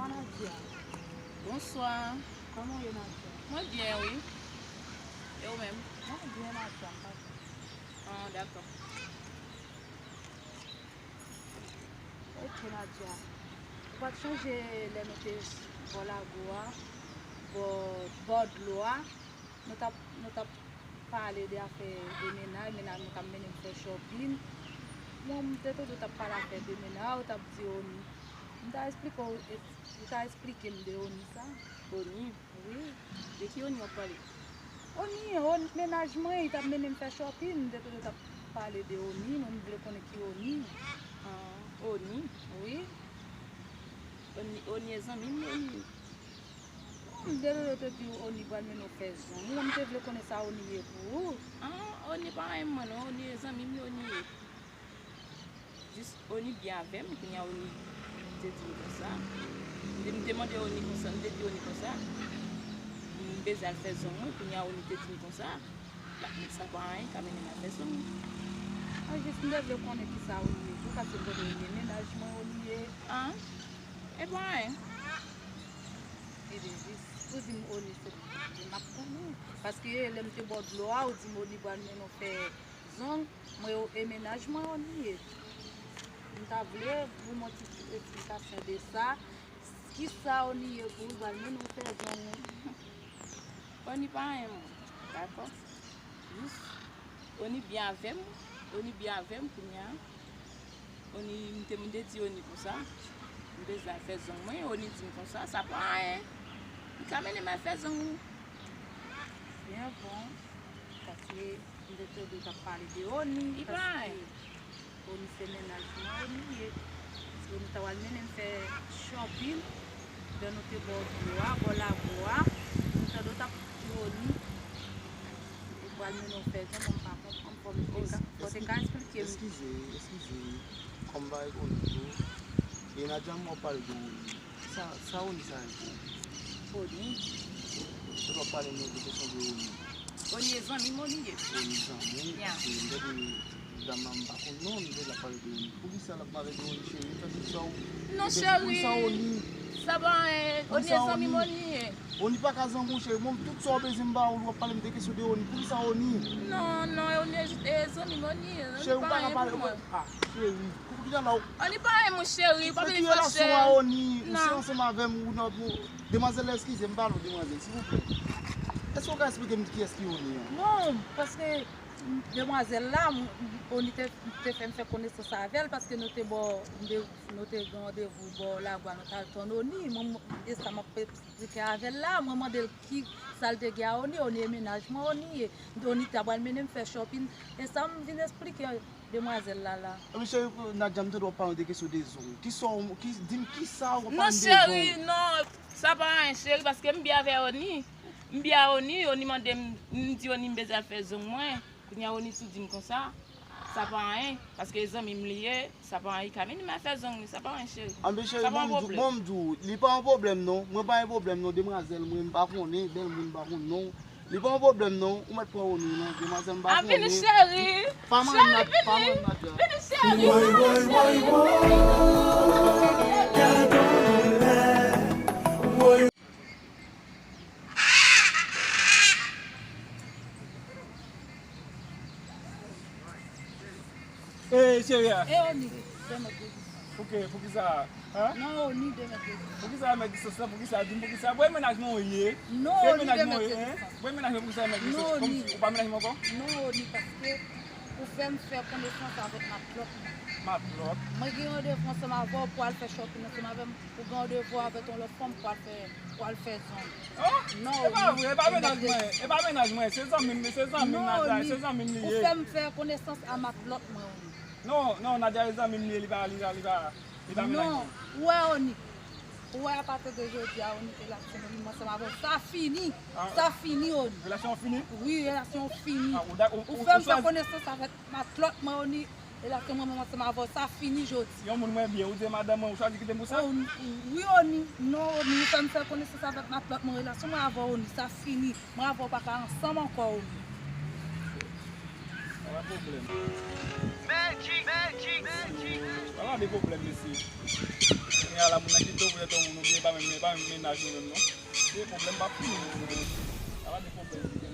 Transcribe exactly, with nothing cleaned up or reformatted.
Nadia. Bonswa. Kòman w ye, Nadia? Mwen byen, wi. E ou menm? Mwen byen, Nadia, m pa byen. Ah, dakò. Ok, Nadia. Ou pa t chonje lè nou te bò lago a, bò, bò dlo a? Nou t ap, nou t ap pale de afè de mennaj, mennaj mwen t ap mennen m fè shopping. Mwen, m te tande w t ap pale afè de mennaj, ou t ap di Oni. M ta eksplike w, ou ta eksplike m de Oni sa? Oni? Wi. De ki Oni w ap pale? Oni, Oni, mennaj mwen, li t ap mennen m fè shopping, m te tande w t ap pale de Oni, mwen, m vle konnen ki Oni. Ah, Oni? Wi. Oni, Oni e zanmi m, Oni. M te tande w te di Oni pral mennen w fè zong. Mwen, m te vle konnen sa Oni ye pou ou. Ah, Oni pa anyen mwen non, Oni e zanmi m, Oni ye. Jis Oni byen avè m, kounye a Oni te di m konsa. M te, m te mande Oni konsa, m te di Oni konsa. M bezwen al fè zong mwen, kounye a Oni te di m konsa. Sa pa anyen, ka mennen m al fè zong mwen. Mwen jis m te vle konnen kisa Oni ye tou, paske m konnen Oni e mennaj mwen Oni ye. Ah, e pa anyen. Ebyen, jis pou di m Oni se, m ap tann ou. Paske lè m te bò dlo a, ou di m Oni pral mennen w fè zong, mwen yo e mennaj mwen Oni ye. M ta vle pou mwen ti eksplikasyon de sa. Kisa Oni ye pou ou pral mennen w fè zong ou? Oni pa anyen mwen, dakò? Jis Oni byen avè m, Oni byen avè m kounye a. Oni, m te, m te di Oni konsa, m bezwen al fè zong mwen, Oni di m konsa, sa pa anyen. Li ka mennen m al fè zong ou. Byen bon, paske m te tande w t ap pale de Oni, paske Oni se mennaj mwen, Oni ye. Paske Oni ta pral mennen m fè shopping, lè nou te bò dlo a, bò lago a, m tande w t ap di Oni, ou pral mennen w fè zong, mwen m pa konprann, fò m te ka, fò w te ka eksplike m. Eskize, eskize, kòm m pa rekonèt ou, e Nadia m w ap pale de Oni. Sa, sa Oni sa ye pou ou? Oni? Ou t ap pale mwen de kesyon de Oni. Oni e zanmi m, Oni ye. Oni zanmi w? Ya. Paske m tande dam nan m pa konn non, m tande l ap pale de Oni. Poukisa l ap pale de Oni, cheri? Fè tout sa w... Non, cheri. Poukisa Oni? Sa pa anyen. Oni e zanmi m, Oni ye. Oni pa ka zanmi w, cheri. Mwen, tout sa w bezwen m ba ou, w ap pale m de kesyon de Oni. Poukisa Oni? Non, non, Oni e zanmi m, Oni ye. Cheri, ou pa ka pale. Ah, cheri. Pou ki jan la ou... Oni pa renmen mwen, cheri, pa vin fache. Relasyon a Oni, ou se ansanm avè m, ou nan, pou, demwazèl la, eskize m, pale, demwazèl, silvouplè. Èske ou ka eksplike m kiyès ki Oni an? Non, paske demwazèl la, m, Oni te, te fè m fè konesans avè l, paske nou te bò, nou te, nou te gen randevou bò lago a, nou t al tann Oni. Mwen, mwen, e sa m ap eksplike avè l la, mwen mande l ki sa l te gen a Oni, Oni e mennaj mwen, Oni ye. Oni ta pral mennen m fè shopping, e sa m vin eksplike demwazèl la la. Ebyen, cheri, Nadia, m tande w ap pale de kesyon de zong. Kisa w, ki, di m kisa w ap pale m de zong? Non, cheri, non, sa pa anyen, cheri, paske m byen avè Oni. M byen a Oni, Oni mande m, m di Oni m bezwen al fè zong mwen. Kounye a Oni tou di m konsa, sa pa anyen, paske e zanmi m li ye, sa pa anyen, li ka mennen m al fè zong li, sa pa anyen, cheri. Anben, cheri, sa pa yon pwoblèm. Bon, m di w, li pa yon pwoblèm non, mwen pa yon pwoblèm non, demwazèl, mwen m pa konnen, bèl moun m pa konn non. Li pa yon pwoblèm non, ou mèt pran Oni non, demwazèl m pa konnen. A, vini cheri. Pa manyen m, pa manyen m, Nadia. Vini cheri. Woy, woy, woy, woy. Gad on doulè. Woy. Ey, cheri a. E Oni, de mèt de distans. Pou ki, pou ki sa? Hein? Non, Oni, de mèt de distans. Pou ki sa mèt distans la? Pou ki sa? Di m pou ki sa? Bwè mennaj mwen ou ye? Non, Oni, de mèt de distans. Bwè mennaj mwen, pou ki sa mennaj distans? Non, Oni. Ou pa mennaj mwen ankò? Non, Oni, paske ou fè m fè konesans avèk matlòt mwen. Matlòt? Mwen gen randevou ansanm avè w pou al fè shopping ansanm avè m. Ou gen randevou avèk yon lòt fanm pou al fè, pou al fè zong. Oh, non, e pa vre, e pa mennaj mwen, e pa mennaj mwen, se zanmi m, se zanmi m, Nadia, se zanmi m li ye. Ou fè m fè konesans a matlòt mwen, Oni. Non, non, Nadia, se zanmi m li ye, li pa, li pa, li pa, li pa mennaj mwen. Non, ou wè, Oni. Ou wè, apati de jodi a, Oni, relasyon mwen ansanm avè w, sa fini. Sa fini, Oni. Relasyon an fini? Wi, relasyon an fini. Ou fè m fè konesans avèk matlòt mwen, Oni. Relasyon mwen menm ansanm avè w, sa fini jodi. Yon moun mwen byen, ou di madanm mwen, ou chwazi kite m pou sa? Oh, wi, Oni. Non, Oni, ou fè m fè konesans avèk matlòt mwen, relasyon mwen avè w, Oni, sa fini. Mwen avè w pa ka ansanm ankò, Oni. Pa gen pwoblèm. Pa gen Pa de pwoblèm, mesye. Kounye a la, moun nan kite w poutèt yon moun, oubyen pa menm, pa menm mennaj nou menm, non. Se pwoblèm pa fini, mesye. Sa pa de pwoblèm.